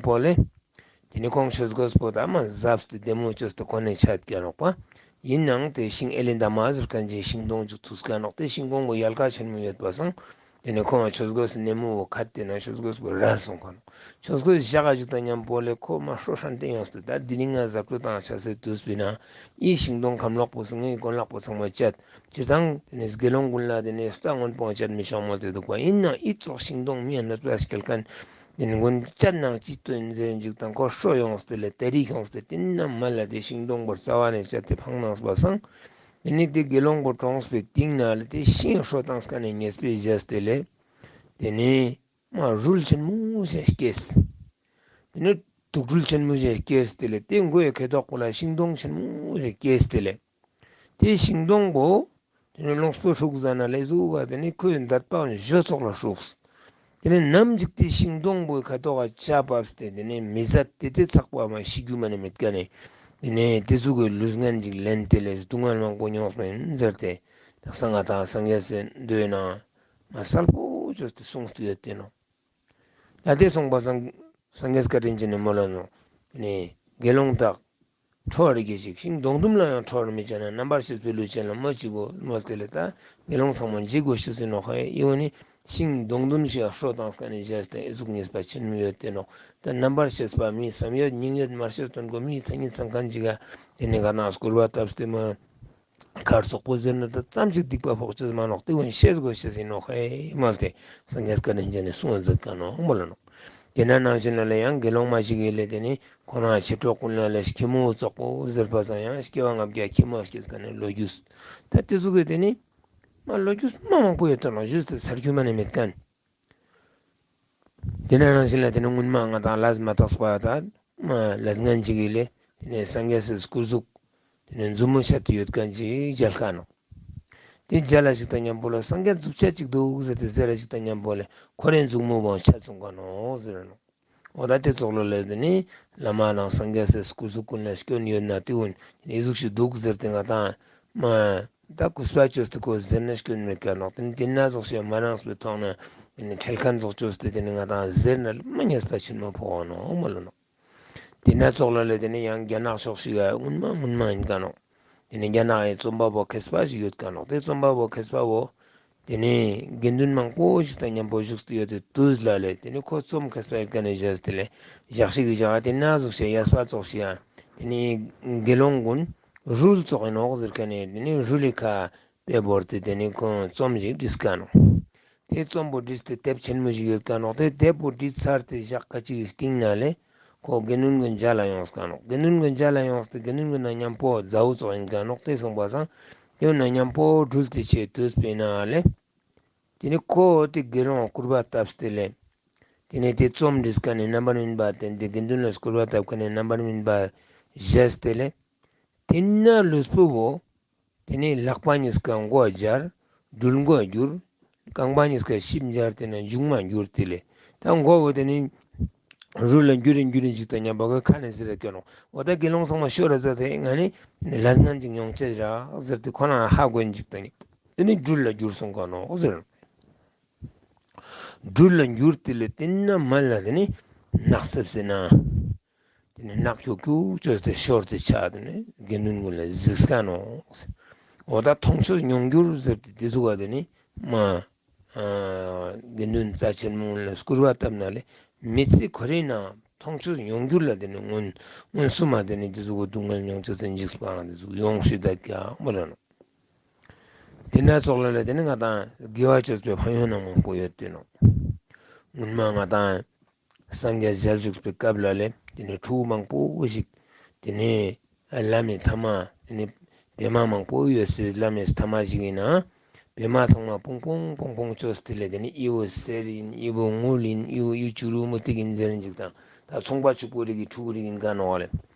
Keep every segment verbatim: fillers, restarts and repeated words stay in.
པོ་ལེ། ཏེ་ནེ་ཁོང་ཆོས་གོས་པོ་ད་མ་ཟབས་ཏེ་བདེ་མོ་ཅོས་ཏེ་ཁོ་ནེ་ཆ་ཀ་ནོག་པ། ཨིན་ནའང་ཏེ་ཤིང་ཨེ་ལེ་འདབ་མ་ཟེར་ཁན་ཅིག་ཤིང་སྡོང་ཅིག་ཐུག་ཀ་ནོག། ཏེ་ཤིང་སྡོང་པོ་ཡལ་ག་ཆེན་མོ་ཡོད་པ་སང་། ཏེ་ནེ་ཁོང་ཆོས་གོས་ནེ་མོ་བོ་ཁད་དེ་ན་ཆོས་གོས་པོ་རལ་སོང་ཀ་ནོག། ཆོས་གོས་བཞག་ག་ཅིག་དང་ཉམ་པོ་ལེ་ཁོ་མ་ཧྲོ་ཧྲན་ཏེ་ཡོངས་ཏེ་ད་དེ་རིང་ང་ཟབ་ཏུ་བཏང་ཆ་སེ་དུས་པིན་ན་འི་ཤིང་སྡོང་ཁམ་ལོག་པོ་སང་ངའི་གོན་ལག་པོ་ཚང་མ་བཅད། སྤྱིར་བཏང་ཏེ་ནེ་དགེ་སློང་ཀུན་ལ་ཏེ་ནེ་རྟ་སྔོན་པོ་བཅད་མི་ཆོག་མོལ་ཏེ་འདུག་པ། ཨིན་ནའང་འི་ཙོགས་ཤིང་སྡོང་མི་ཡ་ནོད་པ་སྐྱེལ་ཁན་ཏེ་ནེ་ཀུན་བཅད་ནའང་ཅི་ཏོན་ཟེར་ཅིག་དང་ཁོ་ཧྲོ་ཡོངས་ཏེ་ལེ་ཏེ་རིག་ཡོངས་ཏེ་ཏེ་ན་མ་ལ་ཏེ་ཤིང་སྡོང་པོ་རྩ་བ་ནེ་བཅད་དེ་ཕང་ནང་པ་སང་། ཏེ་ནེ་ཏེ་དགེ་སློང་པོ་གྲོངས་པའི་སྟིང་ན་ལེ་ཏེ་ཤིང་ཧྲོ་བཏང་ཀ་ནེ་ཉེས་པའི་བཞེས་ཏེ་ལེ། ཏེ་ནེ་མ་རུལ་ཆེན་མོ་ཞིག་སྐྱེས། ཏེ་ནེ་དུག་སྦྲུལ་ཆེན་མོ་ཞིག་སྐྱེས་ཏེ་ལེ་ཏེ་མགོའི་ཁེ་ཏོག་པོ་ལ་ཤིང་སྡོང་ཆེན་མོ་ཞིག་སྐྱེས་ཏེ་ལེ། ཏེ་ཤིང་སྡོང་པོ་ཏེ་ནེ་ལོངས་སྤྱོད་ཧྲུག་ཟ་ན་ལེ་ཟུག་པ་ཏེ་ནེ་ཁོའི་འདད་པ་ཞོ་ཙོགས་ལ་ཧྲུགས། ཏེ་ནེ་ནམ་ཞིག་ཏེ་ཤིང་སྡོང་པོའི་ཁ་ཐོག་ག་ཆ་བབས་ཏེ་ཏེ་ནེ་མི་བཟད་དེ་ཏེ་ཚག་པ་མ་ཤི་རྒྱུ་མ་ནེ་མེད་ཀ་ནེ། ཏེ་ནེ་ཏེ་ཟུག་གི་ལུས་ངན་ཅིག་ལེན་ཏེ་ལེ་སྡུག་བསྔལ་མང་པོ་མྱོངས་པ་ཨིན་ཟེར་ཏེ། ད་སང་ང་དང་སངས་རྒྱས་སི་མདོའི་ནང་མ་གསལ་པོ་ཅོས་ཏེ་གསུངས་ཏེ་ཡོད་ཏེ་ནོག། ད་ཏེ་གསུངས་པ་སང་སངས་རྒྱས་བཀའ་དྲིན་ཅན་ནི་མོལ་ལ་ནོག། ཏེ་ནེ་དགེ་སློང་དག་ཁྲོ་བ་རིགས་ཀྱི་ཤིང་སྡོང་དུམ་ལ་ཡང་ཁྲོ་བར་མི་བྱ་ན། རྣམ་པར་ཤེས་པའི་ལུས་ཅན་ལ་མོ་ཅི་དགོས། མོལ་ཏེ་ལེ་ད་དགེ་སློང་ཚང་མ་འཇིགས་དགོས་ཤེས་ཨིན་ནོག་ཧེ། འི་བོ་ནི་ཤིང་སྡོང་དུམ་ཞིག་ཧྲོ་བཏང་ཀ་ནེ་བཞེས་ཏེ་ཨི་ཟུག་ཉེས་པ་ཆེན་མོ་ཡོད་ཏེ་ནོག། ད་རྣམ་པར་ཤེས་པ་མི་བསམ་ཡོད་སྙིང་ཡོད་མར་ཤེས་དོན་གོ་མི་མཚན་ཉིད་ཚང་ཁན་ཅིག་ག་ཏེ་ནེ་ག་ན་སྐུར་བ་བཏབ་སྟེ་མ་ཁར་ཙོག་པོ་ཟེར་ན་ད་ཙམ་ཞིག་སྡིག་པ་ཕོག་ཅེས་མ་ནོག། ཏེ་བོ་ཤེས་དགོས་ཤེས་ཨིན་ནོག་ཧེ་མོལ་ཏེ་སངས་རྒྱས་བཀའ་དྲིན་ཅན་ནི་གསུང་མཛད་ཀ་ནོག་མོལ་ལ་ནོག། ཏེ་ན་ནང་བཞིན་ལ་ལེ་ཡང་དགེ་སློང་མ་ཞིག་གི་ལེ་ཏེ་ནེ་ཁོ་ན་མཆེད་གྲོགས་ཀུན་ལ་ལེ་ཁྱི་མོ་ཙོག་པོ་ཟེར་པ་སང་ཡང་སྐྱེ་བ་ལྔ་བརྒྱ་ཁྱི་མོ་སྐྱེས་ཀ་ནེ་ལོ་རྒྱུས། ད་ཏེ་ཟུག་གི་ཏེ་ནེ་མ་ལོ་རྒྱུས་མ་མང་པོ་ཡོད་ཏེ་ནོག། ཞུས་ཏེ་ཚར་རྒྱུ་མ་ནེ་མེད་ཁན། ཏེ་ན་ནང་བཞིན་ལ་ཏེ་ནེ་སྔོན་མ་ང་དང་ལས་མ་དག་པ་ད་མ་ལས་ངན་ཅིག་གི་ལེ་ཏེ་ནེ་སངས་རྒྱས་སི་སྐུ་གཟུགས་ཏེ་ནེ་མཛུབ་མོ་ཆད་དེ་ཡོད་ཁན་ཅིག་མཇལ་ཀ་ནོག། ཏེ་མཇལ་ལ་ཞིག་དང་ཉམ་པོ་ལ་སངས་རྒྱས་མཛུབ་ཆད་ཅིག་དུག་ཟེར་ཏེ་ཟེར་ལ་ཞིག་དང་ཉམ་པོ་ལེ་ཁོ་རེ་མཛུབ་མོ་བོ་ཆད་སོང་ཀ་ནོག་ཟེར་ནོག། འོ་ད་ཏེ་ཙོགས་ལ་ལེ་ཏེ་ནེ་བླ་མ་དང་སངས་རྒྱས་སི་སྐུ་གཟུགས་ཀུན་ལ་སྐྱོན་ཡོད་ན་ཏེ་བོ་ནི་ཨི་ཟུག་ཞིག་དུག་ཟེར་ཏེ་ང་དང་མ་ད་གུས་པ་ཅོས་ཏེ་ཁོ་ཟེར་ན་སྐྱོན་མེད་ཀ་ནོག། ཏེ་ནེ་ཏེ་ན་ཙོགས་ཤིག་མ་རངས་པའི་ཐོག་ནེ་ཏེ་ནེ་ཁྲེལ་ཁན་ཙོགས་ཅོས་ཏེ་ཏེ་ནེ་ང་དང་ཟེར་ན་མ་ཉེས་པ་ཆེན་མོ་ཕོག་ག་ནོག་མོལ་ལ་ནོག། ཏེ་ན་ཙོགས་ལ་ལེ་ཏེ་ནེ་ཡང་རྒྱ་ནག་ཕྱོགས་ཤིག་ག་སྔོན་མ་སྔོན་མ་ཨིན་ཀ་ནོག། ཏེ་ནེ་རྒྱ་ནག་གི་རྩོམ་པ་པོ་མཁས་པ་ཞིག་ཡོད་ཀ་ནོག། ཏེ་རྩོམ་པ་པོ་མཁས་པ་བོ་ཏེ་ནེ་དགེ་འདུན་མང་པོ་ཞིག་དང་ཉམ་པོ་བཞུགས་ཏེ་ཡོད་ཏེ་དུས་ལ་ལེ་ཏེ་ནེ་ཁོ་རྩོམ་མཁས་པ་ཨིན་ཀ་ནེ་བཞག་སྟེ་ལེ་ཞག་ཞིག་གི་ཞག་ཏེ་ན་ཟུག་ཤེས་ཡས་པ་ཙོགས་ཤིག་ཡ་ཏེ་ནེ་དགེ་སློང་ཀུན་རུལ་ཙོགས་ཨིན་ནོག་ཟེར་ཁན་ནི་ཏེ་ནེ་རུལ་ལི་ཁ་དཔེ་བོར་ཏེ་ཏེ་ནེ་ཁོང་རྩོམ་ཞིག་བྲིས་ཀ་ནོག། ཏེ་རྩོམ་པོ་བྲིས་ཏེ་དེབ་ཆེན་མོ་ཞིག་ཡོད་ཀ་ནོག། ཏེ་དེབ་པོ་བྲིས་ཚར་ཏེ་ཞག་ཁ་ཅིག་གི་སྟིང་ན་ལེ་ཁོ་དགེ་འདུན་གུན་མཇལ་ལ་ཡོངས་ཀ་ནོག། དགེ་འདུན་གུན་མཇལ་ལ་ཡོངས་ཏེ་དགེ་འདུན་གུན་ན་ཉམ་པོ་ཛའུ་ཙོགས་ཨིན་ཀ་ནོག། ཏེ་སོང་པ་སང་ཏེ་ན་ཉམ་པོ་དྲུལ་ཏེ་ཆེ་དུས་པིན་ན་ལེ་ཏེ་ནེ་ཁོ་ཏེ་དགེ་སློང་སྐུར་བ་བཏབ་སྟེ་ལེ་ཏེ་ནེ་ཏེ་རྩོམ་བྲིས་ཁན་ནི་རྣམ་པར་སྨིན་པ་ཏེ་ནེ་དགེ་འདུན་ལ་སྐུར་བ་བཏབ་ཁན་ནི་རྣམ་པར་སྨིན་པ་བཞེས་ཏེ་ལེ་ཏེ་ན་ལུས་པོ་བོ་ཏེ་ནེ་ལག་པ་ཉིས་ཀ་མགོ་སྦྱར། སྦྲུལ་མགོ་གྱུར། རྐང་པ་ཉིས་ཀ་ཤིབ་སྦྱར་ཏེ་ན་མཇུག་མ་གྱུར་ཏེ་ལེ། ད་མགོ་བོ་ཏེ་ནེ་རུལ་ལ་འགྱུར་རིན་འགྱུར་རིན་ཅིག་དང་ཉམ་པོ་གི་ཁ་ནེ་ཟེར་ཏེ་ཀ་ནོག། འོ་ད་དགེ་སློང་ཚང་མ་ཤོར་ར་ཟེར་ཏེ་ང་ནི་ལས་ངན་ཅིག་མྱོང་ཅེས་རག་ཟེར་ཏེ་ཁོ་ན་ཧ་གོ་ཨིན་ཅིག་དང་ནི་ཏེ་ནེ་སྦྲུལ་ལ་གྱུར་སོང་ཀ་ནོག་ཟེར། སྦྲུལ་ལ་གྱུར་ཏེ་ལེ་ཏེ་ན་མ་ལ་ཏེ་ནེ་ནག་སེབ་སེ་ན། ཏེ་ནེ་ནག་ཁྱུག་ཁྱུག་ཅོས་ཏེ་ཤོར་ཏེ་ཆ་ཏེ་ནེ་དགེ་འདུན་གུན་ལ་གཟིགས་ཀ་ནོག། འོ་ད་མཐོང་ཆོས་མྱོང་འགྱུར་ཟེར་ཏེ་ཏེ་ཟུག་ག་ཏེ་ནེ་མ་དགེ་འདུན་རྩ་ཆེན་མོ་གུན་ལ་སྐུར་བ་བཏབ་ན་ལེ་མི་ཚེ་ཁོ་རེ་ན་མཐོང་ཆོས་མྱོང་འགྱུར་ལ་ཏེ་ནེ་མངོན་མངོན་སུམ་མ་ཏེ་ནེ་ཏེ་ཟུག་གི་སྡུག་བསྔལ་མྱོང་ཅེས་སེ་འཇིགས་པའང་ཏེ་ཟུག་ཡོང་ཤེས་ད་ཀྱག་མོལ་ལ་ནོག། ཏེ་ན་ཙོགས་ལ་ལེ་ཏེ་ནེ་ང་དང་དགེ་བ་ཅོས་པའི་ཕན་ཡོན་ན་མང་པོ་ཡོད་ཏེ་ནོག། སྔོན་མ་ང་དང་སངས་རྒྱས་ཞལ་བཞུགས་པའི་སྐབས་ལ་ལེ་ཏེ་ནེ་ཕྲུ་གུ་མང་པོ་ཞིག་ཏེ་ནེ་བླ་མའི་ཐ་མ་ཏེ་ནེ་བེ་མ་མང་པོ་ཡོད་སའི་བླ་མའི་ཐ་མ་ཞིག་ཨིན་ན་བེ་མ་ཚང་མ་སྤུངས་སྤུངས་སྤུངས་སྤུངས་ཅོས་ཏེ་ལེ་ཏེ་ནེ་འི་བོ་གསེར་ཨིན་འི་བོ་དངུལ་ཨིན་འི་བོ་གཡུ་བྱུ་རུ་མུ་ཏིག་ཨིན་ཟེར་ཨིན་ཅིག་དང་ད་ཚོང་པ་ཕྱུག་པོ་རིགས་ཀྱི་ཕྲུ་གུ་རིགས་ཨིན་ཀ་ནོག་ལེ།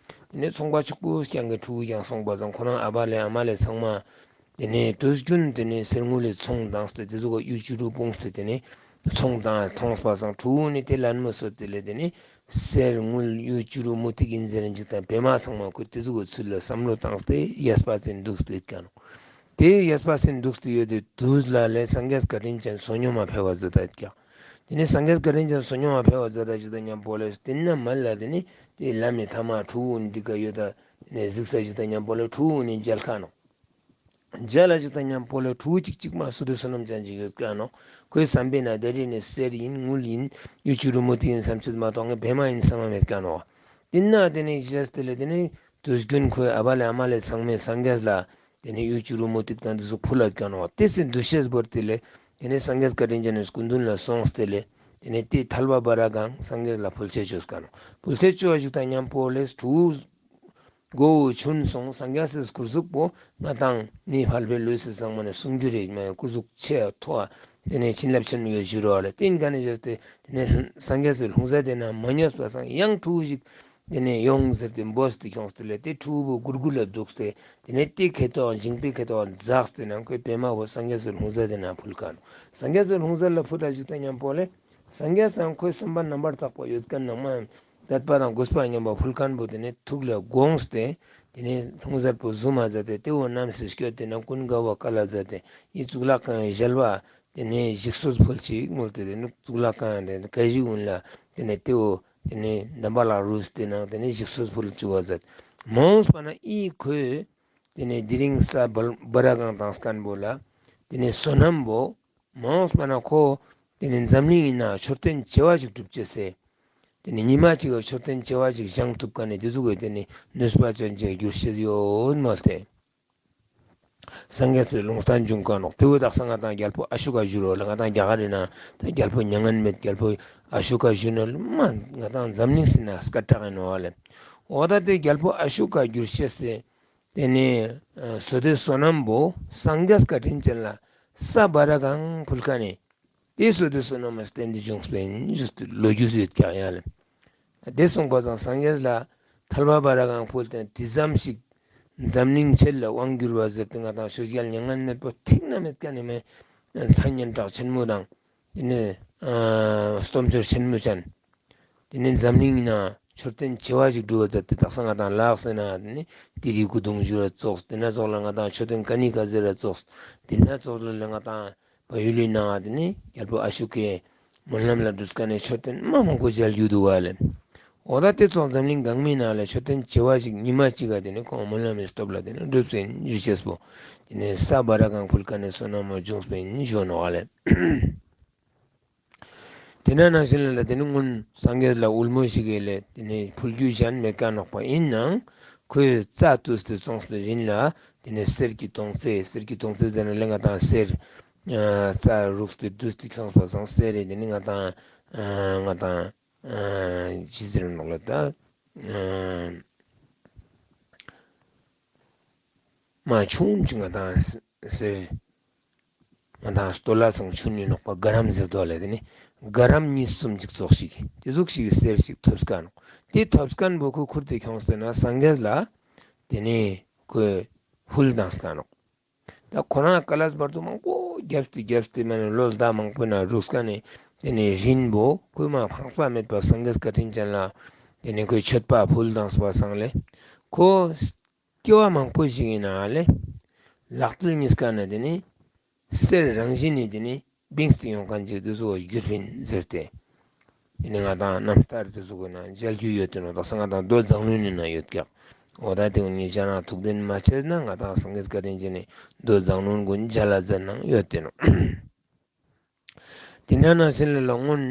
ཏེ་ནེ་ཚོང་པ་ཕྱུག་པོ་རྐྱང་གི་ཕྲུ་གུ་རྐྱང་སོང་པ་ཙང་ཁོ་རང་ཨ་བ་ལེ་ཨ་མ་ལེ་ཚང་མ་ཏེ་ནེ་དུས་རྒྱུན་ཏེ་ནེ་གསེར་དངུལ་ལི་ཚོང་བཏང་སྟེ་ཏེ་ཟུག་ག་གཡུ་བྱུ་རུ་སྤུངས་ཏེ་ཏེ་ནེ་ཚོང་བཏང་མཐོང་པ་སང་ཕྲུ་གུ་ནི་ཏེ་ལན་མོ་སོད་དེ་ལེ་ཏེ་ནེ་གསེར་དངུལ་གཡུ་བྱུ་རུ་མུ་ཏིག་ཨིན་ཟེར་ཨིན་ཅིག་དང་བེ་མ་ཚང་མ་ཁོ་ཏེ་ཟུག་གི་ཚུལ་ལ་བསམ་བློ་བཏང་སྟེ་ཡས་པ་ཟེར་དུག་སྟེ་ཡོད་ཀྱག་ནོག། ཏེ་ཡས་པ་ཟེར་དུག་སྟེ་ཡོད་དེ་དུས་ལ་ལེ་སངས་རྒྱས་བཀའ་དྲིན་ཅན་བསོད་སྙོམས་མ་ཕེབས་པ་ཟེར་ད་ཡོད་ཀྱག། དེ་ནས་སངས་རྒྱས་བཀའ་དྲིན་ཅན་བསོད་སྙོམས་ལ་ཕེབས་པ་མཛད་ད་ཅིག་དང་མཉམ་པོ་ལས་དེ་ན་མ་ལ་དེ་ནས་དེ་ལམ་མི་ཐ་མ་ཕྲུ་གུ་འདི་ཀ་ཡོད་ད་དེ་ནས་གཟིགས་ས་ཅིག་དང་མཉམ་པོ་ལས་ཕྲུ་གུ་ནི་མཇལ་ཁན་ནོག་མཇལ་ལ་ཅིག་དང་མཉམ་པོ་ལས་ཕྲུ་གུ་ཅིག་ཅིག་མ་བསོད་བདེ་བསོད་ནམས་ཅན་ཅིག་ཡོད་ཀ་ནོག་ཁོའི་བསམ་པའི་ནང་དེ་རིང་ནི་གསེར་ཡིན་དངུལ་ཡིན་གཡུ་བྱུ་རུ་མུ་ཏིག་ཡིན་བསམ་ཅེས་མ་གཏོགས་ངས་བེ་མ་ཡིན་བསམ་མ་མེད་ཀ་ནོག་དེ་ན་དེ་ནས་བཞེས་ཏེ་ལས་དེ་ནས་དུས་རྒྱུན་ཁོའི་ཨ་བ་ལས་ཨ་མ་ལས་ཚང་མས་སངས་རྒྱས་ལ་དེ་ནས་གཡུ་བྱུ་རུ་མུ་ཏིག་དང་དེ་ཚོ་ཕུལ་ལ་ཀ་ནོག་དེ་སྲིད་འདུ་ཤེས་བོར་ཏེ་ལས་དེ་ནས་སངས་རྒྱས་བཀའ་དྲིན་ཅན་ནི་སྐུ་མདུན་ལ་སོང་སྟེ་ལས་དེ་ནས་དེ་ཐལ་བ་སྦ་ར་གང་སངས་རྒྱས་ལ་ཕུལ་ཆེ་ཅོས་ཀ་ནོག་ཕུལ་ཆེ་ཅོ་བ་ཞིག་དང་མཉམ་པོ་ལས་ཕྲུ་གུ་མགོ་བོ་ཆུན་སོང་སངས་རྒྱས་སི་སྐུ་གཟུགས་པོ་ང་དང་མི་ཕལ་པའི་ལུས་སི་ཚང་མ་ནས་གསུང་རྒྱུ་རེད་མ་སྐུ་གཟུགས་ཆེ་མཐོ་བ་དེ་ནས་བྱིན་རླབས་ཆེན་མོ་ཡོད་ཞུ་རོགས་ལ་བརྟེན་ག་ནས་བྱས་ཏེ་དེ་ནས་སངས་རྒྱས་སི་ལྷུང་བཟེད་དེ་ན་མ་ཉོས་པ་སང་ཡང་ཕྲུ་གུ་ཞིག་དེ་ནས་ཡོང་ཟེར་ཏེ་འབོས་ཏེ་ཁྱོངས་ཏེ་ལས་དེ་ཕྲུ་གུ་བོ་གུར་གུར་ལ་འདུག་སྟེ་དེ་ནས་དེ་ཁེ་ཏོག་འཇིང་པའི་ཁེ་ཏོག་འཛགས་ཏེ་ན་ཁོའི་པད་མ་བོ་སངས་རྒྱས་སི་ལྷུང་བཟེད་དེ་ན་ཕུལ་ཀ་ནོག་སངས་རྒྱས་སི་ལྷུང་བཟེད་ལ་ཕུལ་ད་ཞིག་དང་མཉམ་པོ་ལས་སངས་རྒྱས་སང་ཁོའི་བསམ་པ་རྣམ་པར་དག་པ་ཡོད་ཁན་ནང་མ་དད་པ་དང་གུས་པ་མཉམ་པ་ཕུལ་ཁན་བོ་དེ་ནས་ཐུགས་ལ་དགོངས་ཏེ་དེ་ནས་ལྷུང་བཟེད་པོ་ཟུམ་མ་མཛད་དེ་དེ་བོ་རྣམས་སུ་སྐྱོད་དེ་ན་ཀུན་དགའ་བོ་བཀའ་ལ་མཛད་དེ་ཡི་གཙུག་ལག་ཁང་ཞལ་བ་དེ་ནས་ཞིག་གསོས་ཕུལ་ཅིག་མོལ་ཏེ་དེ་ནས་གཙུག་ལག་ཁང་དེ་ནས་ཀ་ཞིག་ཀུན་ལ་དེ་ནས་དེ་བོ་དེ་ནས་འདམ་བག་ལ་རུས་ཏེ་ནང་དེ་ནས་ཞིག་གསོས་ཕུལ་ཅུག་པ་མཛད། མོངས་པ་ན་ཨི་ཁོས་དེ་ནས་དེ་རིང་ས་སྦ་ར་གང་དང་སྐན་པོ་ལ་དེ་ནས་བསོད་ནམས་བོ་མོངས་པ་ན་ཁོ་དེ་ནས་འཛམ་གླིང་ཡིན་ན་མཆོད་རྟེན་བྱེ་བ་ཞིག་གྲུབ་ཅེས་སེ། དེ་ནས་ཉི་མ་གཅིག་ག་མཆོད་རྟེན་བྱེ་བ་ཞིག་བཞེངས་ཐུབ་ཁན་ནི་དེ་ཟུག་གི་དེ་ནས་ནུས་པ་ཅན་ཅིག་གྱུར་ཤེས་ཡོད་མོལ་ཏེ། སངས་རྒྱས་སི་ལུང་བསྟན་བྱུང་ཀ་ནོག་དེ་བོ་དག་ས་ང་དང་རྒྱལ་པོ་ཨ་ཤོ་ཀ་ཞུ་རོགས་ལ་ང་དང་རྒྱ་གར་རི་ན་ད་རྒྱལ་པོ་མྱ་ངན་མེད་རྒྱལ་པོ་ཨ་ཤོ་ཀ་ཞུ་ན་ལ་མ་ང་དང་འཛམ་གླིང་སི་ན་སྐད་གྲགས་ཡིན་ནོག་ལེ། འོ་ད་དེ་རྒྱལ་པོ་ཨ་ཤོ་ཀ་གྱུར་ཤེས་སེ། དེ་ནས་བསོད་བདེ་བསོད་ནམས་བོ་སངས་རྒྱས་བཀའ་དྲིན་ཅན་ལ་ས་སྦ་ར་གང་ཕུལ་ཁན་ནི། དེ་བསོད་བདེ་བསོད་ནམས་བསྟན་ཏེ་བྱུང་སྤེན་ཞུས་ཏེ་ལོ་རྒྱུས་ཡོད་ཀྱག་ཡ་ལེ། དེ་སོང་པ་སང་སངས་རྒྱས་ལ་ཐལ་བ་སྦ་ར་གང་ཕུལ་ཏེ་དེ་ཙམ་ཞིག་འཛམ་གླིང་ཆེད་ལ་དབང་བསྒྱུར་བ་ཟེར་ཏེ་ང་དང་ཆོས་རྒྱལ་མྱ་ངན་མེད་པོ་ཐིག་ན་མེད་ཀ་ནི་མེད་མཚན་སྙན་གྲགས་ཆེན་མོ་དང་དེ་ནས་སྟོབས་འབྱོར་ཆེན་མོ་ཅན། དེ་ནས་འཛམ་གླིང་ན་མཆོད་རྟེན་བྱེ་བ་ཞིག་གྲུབ་པ་ཟེར་ཏེ་དག་ས་ང་དང་ལགས་ཟེར་ན་དེ་ནས་དེ་རིང་སྐུ་གདུང་ཞུ་ར་ཙོགས་དེ་ན་ཙོགས་ལ་ང་དང་མཆོད་རྟེན་ཀ་ནི་ཀ་ཟེར་ར་ཙོགས་དེ་ན་ཙོགས་ལ་ང་དང་བ་ཡུལ་ལི་ནང་དེ་ནས་རྒྱལ་པོ་ཨ་ཤོ་ཀའི་སྨོན་ལམ་ལ་འགྲུབ་ཁན་ནི་མཆོད་རྟེན་མ་མང་པོ་མཇལ་རྒྱུ་འདུག་བ་ལེ། འོ་ད་དེ་ཙོགས་འཛམ་གླིང་གང་མི་ནང་ལ་མཆོད་རྟེན་བྱེ་བ་ཞིག་ཉི་མ་གཅིག་ག་དེ་ནས་ཁོང་སྨོན་ལམ་མི་སྟོབས་ལ་དེ་ནས་འགྲུབ་སེ་ཞུ་ཤེས་པོ་དེ་ནས་ས་སྦ་ར་གང་ཕུལ་ཁན་ནི་བསོད་ནམས་མ་བྱུང་སྤེན་ཞུ་ནོག་བ་ལེ། དེ་ན་ནང་བཞིན་ལ་དེ་ནི་སྔོན་སངས་རྒྱས་ལ་དབུལ་མོ་ཞིག་གི་ལས་དེ་ནི་ཕུལ་རྒྱུ་གཞན་མེད་ཀ་ནོག་པ་ཡིན་ནང་ཁོས་རྩྭ་བཏུས་ཏེ་སོང་སྟེ་རིན་ལ་དེ་ནི་གསེར་གྱི་དོང་ཙེ་གསེར་གྱི་དོང་ཙེ་ཟེར་ན་ལས་ང་དང་གསེར་རྩྭ་རུགས་ཏེ་བཏུས་ཏེ་ཁྱོངས་པ་སང་གསེར་རེ་དེ་ནི་ང་དང་ང་དང་ཅི་ཟེར་ནོག་ལ་ད་མ་ཆུང་ཅིག་ང་དང་གསེར། ང་དང་སྟོད་ལ་སང་ཆུན་ནི་ནོག་པ་ག་རམ་ཟེར་དོ་ལེ། དེ་ནི་ག་རམ་གཉིས་གསུམ་ཅིག་ཙོགས་ཤིག་དེ་ཟུག་ཤིག་གསེར་ཞིག་ཐོབ་ཀ་ནོག་དེ་ཐོབ་ཀ་ན་བོ་ཁོ་ཁུར་ཏེ་ཁྱོངས་ཏེ་ན་སངས་རྒྱས་ལ་དེ་ནི་ཁོས་ཕུལ་བཏང་ཀ་ནོག་ད་ཁོ་རང་ཀ་ལས་བར་དུ་མང་པོ་རྒྱབ་སྟེ་རྒྱབ་སྟེ་མ་ནི་ལོ་ཟླ་མང་པོ་ན་རུག་ཀ་ནི་དེ་ནི་རིན་བོ་ཁོས་མ་ཕངས་པ་མེད་པ་སངས་རྒྱས་བཀའ་དྲིན་ཅན་ལ་དེ་ནི་ཁོས་མཆོད་པ་ཕུལ་བཏང་པ་སང་ལེ། ཁོ་སྐྱེ་བ་མང་པོ་ཞིག་ཡིན་ན་ལེ། ལག་རྩལ་གཉིས་ཀ་ན་དེ་ནི་གསེར་རང་བཞིན་ནི་དེ་ནི་བིངས་ཏེ་ཡོང་ཁན་ཅིག་དེ་ཚོ་གྱུར་པིན་ཟེར་ཏེ། དེ་ནི་ང་དང་རྣམ་ཐར་དེ་ཚོ་གི་ནང་མཇལ་རྒྱུ་ཡོད་དེ་ནོག་དག་ས་ང་དང་མདོ་མཛངས་བླུན་ནི་ནང་ཡོད་ཀྱག་འོ་ད་དེ་ཀུན་ཉིད་ཅག་རང་ཐུགས་བདེན་མ་ཆེས་ན་ང་དང་སངས་རྒྱས་བཀའ་དྲིན་ཅན་ནི་མདོ་མཛངས་བླུན་ཀུན་མཇལ་ལ་མཛད་ནང་ཡོད་དེ་ནོག་དེ་ན་ནང་བཞིན་ལ་ལ་སྔོན་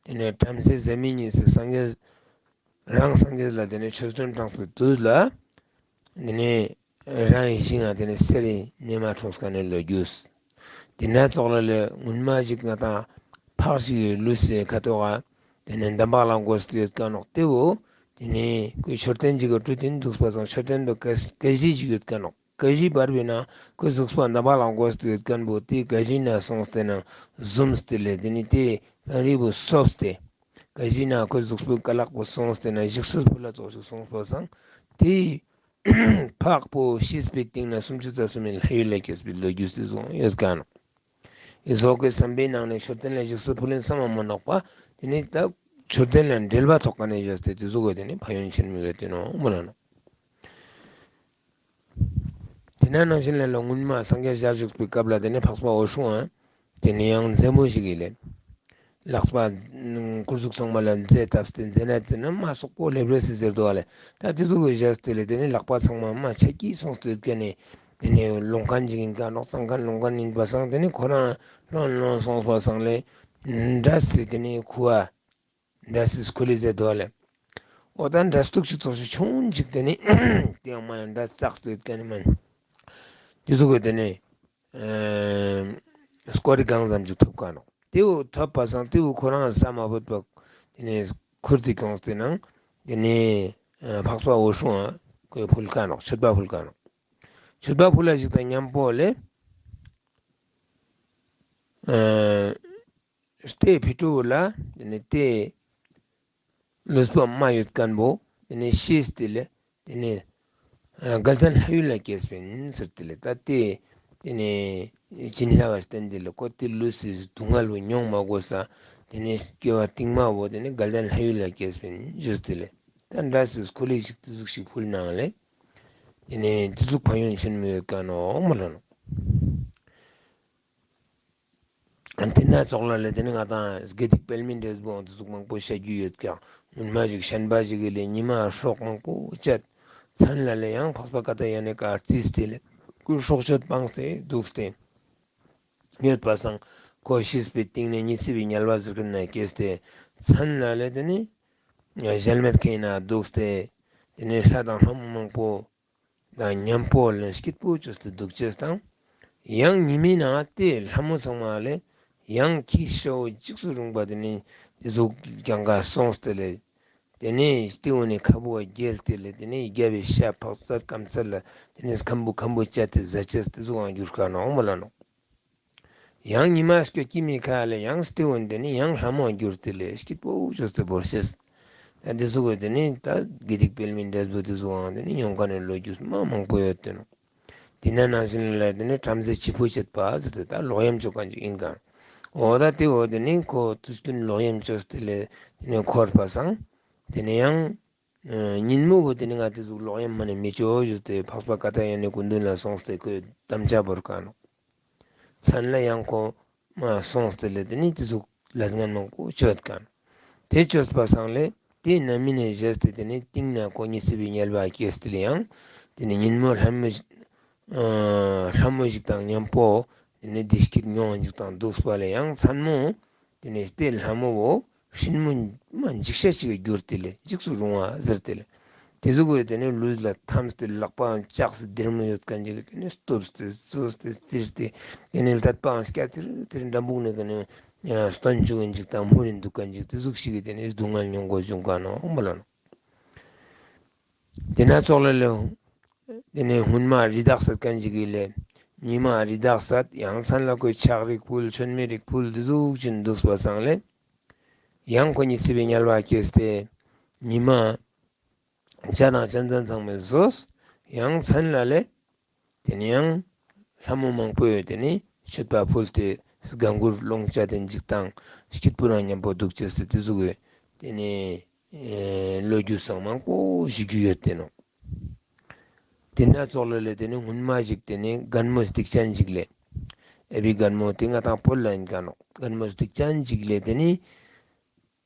དེ་ནས་བྲམ་ཟེ་ཟད་མི་གཉིས་སུ་སངས་རྒྱས་རང་སངས་རྒྱས་ལ་དེ་ནས་ཆོས་སྟོན་དྲངས་པའི་དུས་ལ་དེ་ནས་རང་ཡི་ཞིང་ང་དེ་ནས་གསེར་རི་ཉི་མ་འཁྲུངས་ཀ་ནས་ལོ་རྒྱུས། དེ་ན་ཙོགས་ལ་ལས་སྔོན་མ་ཞིག་ང་དང་ཕག་ཞིག་གི་ལུས་སི་ཁ་ཐོག་ག་དེ་ནས་འདམ་བག་ལ་འགོས་ཏེ་ཡོད་ཀ་ནོག་དེ་བོ་དེ་ནས་ཁོའི་མཆོད་རྟེན་ཅིག་གི་གྲུ་དེ་ནས་འདུག་པ་སང་མཆོད་རྟེན་པོ་ཀ་ཀ་ཞི་ཞིག་ཡོད་ཀ་ནོག་ཀ་ཞི་བར་བའི་ནང་ཁོའི་གཟུགས་པོ་འདམ་བག་ལ་འགོས་ཏེ་ཡོད་ཁན་བོ་དེ་ཀ་ཞི་ན་སོང་སྟེ་ན་ཟུམ་སྟེ་ལས་དེ་ནི་དེ་གངས་རི་བོ་སོབ་སྟེ་ཀ་ཞི་ན་ཁོའི་གཟུགས་པོའི་ཀ་ལག་པོ་སོང་སྟེ་ན་ཞིག་གསོས་ཕུལ་ལ་ཙོགས་ཤིག་སོང་པ་སང་དེ་ཕག་པོ་ཤིས་པའི་སྟེང་ན་སུམ་ཅུ་རྩ་གསུམ་མི་ལྷ་ཡུལ་ལ་སྐྱེས་པའི་ལོ་རྒྱུས་སུ་སོང་ཡོད་ཀ་ནོག་ཨི་ཟོག་གི་བསམ་པའི་ནང་ནས་མཆོད་རྟེན་ལ་ཞིག་གསོས་ཕུལ་ལེན་བསམ་མ་མ་ནོག་པ་དེ་ནི་ད་མཆོད་རྟེན་ལ་འབྲེལ་བ་ཐོག་ཀ་ནས་བཞག་སྟེ་དེ་ཟུག་གི་དེ་ནི་ཕན་ཡོན་ཆེན་མོ་ཡོད་དེ་ནོག་མོལ་ལ་ནོག་དེ་ན་ནང་བཞིན་ལ་ལ་སྔོན་མ་སངས་རྒྱས་ཞལ་བཞུགས་པའི་སྐབས་ལ་དེ་ནས་འཕགས་པ་འོད་སྲུང་ཨ་དེ་ནས་ཡང་མཛེས་མོ་ཞིག་གི་ལས། ལག་པ་སྐུ་གཟུགས་ཚང་མ་ལ་རྫས་བཏབ་སྟེ་རྫས་ན་རྫས་ན་མ་སོག་པོ་ལེབ་རེ་སི་ཟེར་དོ་ཨ་ལེ། ད་དེ་ཟུག་གི་བཞག་སྟེ་ལེ་དེ་ནི་ལག་པ་ཚང་མ་མ་ཆ་ཀི་སོང་སྟེ་ཡོད་ཀ་ནི་དེ་ནི་ལོང་མཁན་ཅིག་ཡིན་ཀ་ནོག་སང་མཁན་ལོང་མཁན་ཡིན་པ་སང་དེ་ནི་ཁོ་རང་ལོང་ལོང་སོང་པ་སང་ལེ་འདྲ་སི་དེ་ནི་ཁུ་བ་འདྲ་སི་སྐུ་ལི་ཟེར་དོ་ཨ་ལེ། འོ་ད་འདྲ་སྟུག་ཅིག་ཚོགས་ཤིག་ཆུང་ཅིག་དེ་ནི་དེ་ཡང་མ་ལ་འདྲ་བསགས་སྟེ་ཡོད་ཀ་ནི་མ་ནི་དེ་ཟུག་གི་དེ་ནི་ཨེ་སྐོར་རི་གང་ཙམ་ཅིག་ཐོབ་ཀ་ནོག་དེ་བོ་ཐོབ་པ་སང་དེ་བོ་ཁོ་རང་ས་མ་བུད་པ་དེ་ནས་ཁུར་ཏེ་གྱོངས་ཏེ་ནང་དེ་ནས་ཨ་འཕགས་པ་འོད་སྲུང་ཨ་ཁོས་ཕུལ་ཀ་ནོག་མཆོད་པ་ཕུལ་ཀ་ནོག་མཆོད་པ་ཕུལ་ལ་ཞིག་དང་མཉམ་པོ་ལས་ཨ་ལྟེ་ཕི་ཏྲུ་བོ་ལ་དེ་ནས་ལྟེ་ལུས་པོ་མ་ཡོད་མཁན་བོ་དེ་ནས་ཤེས་ཏེ་ལེ་དེ་ནས་ཨ་དགའ་ལྡན་ལྷ་ཡུལ་ལ་སྐྱེས་པིན་ཟེར་ཏེ་ལེ། ད་དེ་དེ་ནས་བྱིན་ལ་བ་བསྟན་ཏེ་ལེ་ཁོ་དེ་ལུས་སི་སྡུག་བསྔལ་བོ་མྱོང་མ་དགོས་ས་དེ་ནས་སྐྱེ་བ་རྟིང་མ་བོ་དེ་ནས་དགའ་ལྡན་ལྷ་ཡུལ་ལ་སྐྱེས་པིན་ཞུས་ཏེ་ལེ། ད་འདྲ་སི་སྐུ་ལི་ཞིག་དེ་ཟུག་ཞིག་ཕུལ་ནང་ལེ་དེ་ནས་དེ་ཟུག་ཕན་ཡོན་ཆེན་མོ་ཡོད་ཀ་ནོག་མོལ་ལ་ནོག་དེ་ན་ཙོགས་ལ་ལེ་དེ་ནི་ང་དང་དགེ་སྡིག་སྤེལ་མིན་འབྲས་བུའང་དེ་ཟུག་མང་པོ་བཤད་རྒྱུ་ཡོད་ཀྱང་སྔོན་མ་ཞིག་ཤན་པ་ཞིག་གི་ལེ་ཉི་མ་སྲོག་མང་པོ་བཅད་མཚན་ལ་ལེ་ཡང་འཕགས་པ་ཀ་ཏ་ཡ་ནི་ཀ་རྩིས་ཏེ་ལེ་ཁོ་སྲོག་གཅོད་སྤངས་ཏེ་འདུག་སྟེ་ཡོད་པ་སང་ཁོ་ཤེས་པའི་སྟེང་ནས་ཉི་ཚེ་བའི་དམྱལ་བ་ཟེར་མཁན་ན་སྐྱེས་ཏེ་མཚན་ལ་ལེ་དེ་ནི་གཞལ་མེད་ཁའི་ན་འདུག་སྟེ་དེ་ནི་ལྷ་དང་ལྷ་མོ་མང་པོ་དང་མཉམ་པོ་ལ་སྐྱིད་པོ་བཅོས་ཏེ་འདུག་ཅེས་དང་། ཡང་ཉི་མའི་ནང་དེ་ལྷ་མོ་ཚང་མ་ལས་ཡང་ཁྱི་ཤ་བོ་འཇིགས་སུ་རུང་བ་དེ་ནི་དེ་ཟུག་གྱང་ག་སོང་སྟེ་ལེ། དེ་ནི་སྟེ་བོ་ནི་ཁ་བོ་བ་རྒྱལ་ཏེ་ལེ་དེ་ནི་རྒྱལ་བའི་ཤ་ཕག་ཚད་སྐམ་ཚད་ལ་དེ་ནི་ཁམ་བུ་ཁམ་བུ་བཅད་དེ་ཟ་ཅེས་དེ་ཟུག་ཡང་འགྱུར་ཁ་ནོག་མོལ་ལ་ནོག་ཡང་ཉི་མ་སྐྱོད་ཀྱི་མི་ཁ་ལ་ཡང་སྟེ་འོན་ཏེ་ནི་ཡང་ལྷ་མོ་གྱུར་ཏེ་ལེ་སྐྱིད་པོ་བཅོས་ཏེ་བོར་ཤེས། ད་འདི་ཟུག་གི་དེ་ནི་ད་དགེ་སྡིག་སྤེལ་མིན་འབྲས་བུ་དེ་ཟུག་འང་དེ་ནི་ཡོང་ཁ་ནས་ལོ་རྒྱུས་མ་མང་པོ་ཡོད་དེ་ནོ། དེ་ན་ནང་བཞིན་ལ་དེ་ནི་བྲམ་ཟེ་བྱི་ཕོ་བྱེད་པ་ཟེར་ཏེ་ད་ལོག་གཡེམ་བཅོ་མཁན་ཅིག་ཡིན་ག་འོ་ད་དེ་འོ་དེ་ནི་ཁོ་དུས་རྒྱུན་ལོག་གཡེམ་བཅོས་ཏེ་ལེ་དེ་ནི་འཁོར་བ་སང་དེ་ནི་ཡང་ཨ་ཉིན་མོ་བོ་དེ་ནི་ང་དེ་ཟུག་ལོག་གཡེམ་མ་ནི་མི་བཅོ་ཞུས་ཏེ་འཕགས་པ་ཀ་ཏ་ཡ་ནི་སྐུ་མདུན་ལ་སོང་སྟེ་ཁོས་དམ་བཅའ་བོར་ཀ་ནོ། མཚན་ལ་ཡང་ཁོ་མ་སོང་སྟེ་ལེ་དེ་ནི་དེ་ཟུག་ལས་ངན་མང་པོ་བཅོས་ཀ་ནོ། དེ་བཅོས་པ་སང་ལེ་དེ་ན་མི་ནས་བཞེས་ཏེ་དེ་ནི་སྟིང་ན་ཁོ་ཉི་ཚེ་བའི་དམྱལ་བ་སྐྱེས་ཏེ་ལེ་ཡང་དེ་ནི་ཉིན་མོ་ལྷ་མོ་ཞིག་ཨ་ལྷ་མོ་ཞིག་དང་མཉམ་པོ་དེ་ནི་བདེ་སྐྱིད་མྱོང་ཞིག་དང་འདུག་པ་ལེ་ཡང་མཚན་མོ་དེ་ནི་དེ་ལྷ་མོ་བོ་སྲིན་མོ་མ་འཇིགས་ཤ་ཞིག་གི་གྱུར་ཏེ་ལེ་འཇིགས་སུ་རུང་བ་ཟེར་ཏེ་ལེ། དེ་ཟུག་གི་དེ་ནི་ལུས་ལ་འཐམས་ཏེ་ལག་པའང་ལྕགས་སི་སྡེར་མོ་ཡོད་མཁན་ཅིག་གི་དེ་ནི་སྟོབས་ཏེ་བཙོས་ཏེ་བཙིར་ཏེ་དེ་ནི་ལྟད་པའང་སྐྱ་ཚེར་ཚེར་འགྲམ་བུག་ནས་གི་ནི་སྟོན་བཅུག་གིན་ཅིག་དང་མུར་རིན་འདུག་མཁན་ཅིག་དེ་ཟུག་ཞིག་གི་དེ་ནི་སྡུག་བསྔལ་མྱོང་དགོས་བྱུང་ག་ནོ་མོལ་ལ་ནོ། དེ་ན་ཙོགས་ལ་ལེ། དེ་ནས་སྔོན་མ་རི་དྭགས་ཟེར་མཁན་ཅིག་གི་ལེ། ཉི་མ་རི་དྭགས་ཟེར་ཡང་མཚན་ལ་ཁོས་ཆག་རིགས་ཕུལ་མཆོད་མེ་རིགས་ཕུལ་འདི་ཟུག་ཅིག་འདུག་པ་སང་ལེ། ཡང་ཁོ་ཉི་ཚེ་བའི་དམྱལ་བ་སྐྱེས་ཏེ། ཉི་མ་བྱ་དང་གཅན་གཟན་ཚང་མས་ཟོས། ཡང་མཚན་ལ་ལེ། དེ་ནས་ཡང་ལྷ་མོ་མང་པོས་དེ་ནས་མཆོད་པ་ཕུལ་ཏེ་དགའ་མགུར་ལོངས་སྤྱད་དེ་འཇིག་དང་སྐྱིད་པོ་རང་མཉམ་པོ་འདུག་ཅེས་སི་དེ་ཟུག་གི་དེ་ནས་ལོ་རྒྱུས་སང་མང་པོ་ཞིག་རྒྱུས་ཡོད་དེ་ནོ། དེ་ན་ཙོགས་ལ་ལེ་དེ་ནི་སྔོན་མ་ཞིག་དེ་ནི་རྒན་མོ་སྡིག་ཅན་ཞིག་ལེ། ཨེ་བི་རྒན་མོ་དེ་ང་དང་བོད་ལ་ཡིན་ཀ་ནོ། རྒན་མོ་སྡིག་ཅན་ཞིག་ལེ་དེ་ནི་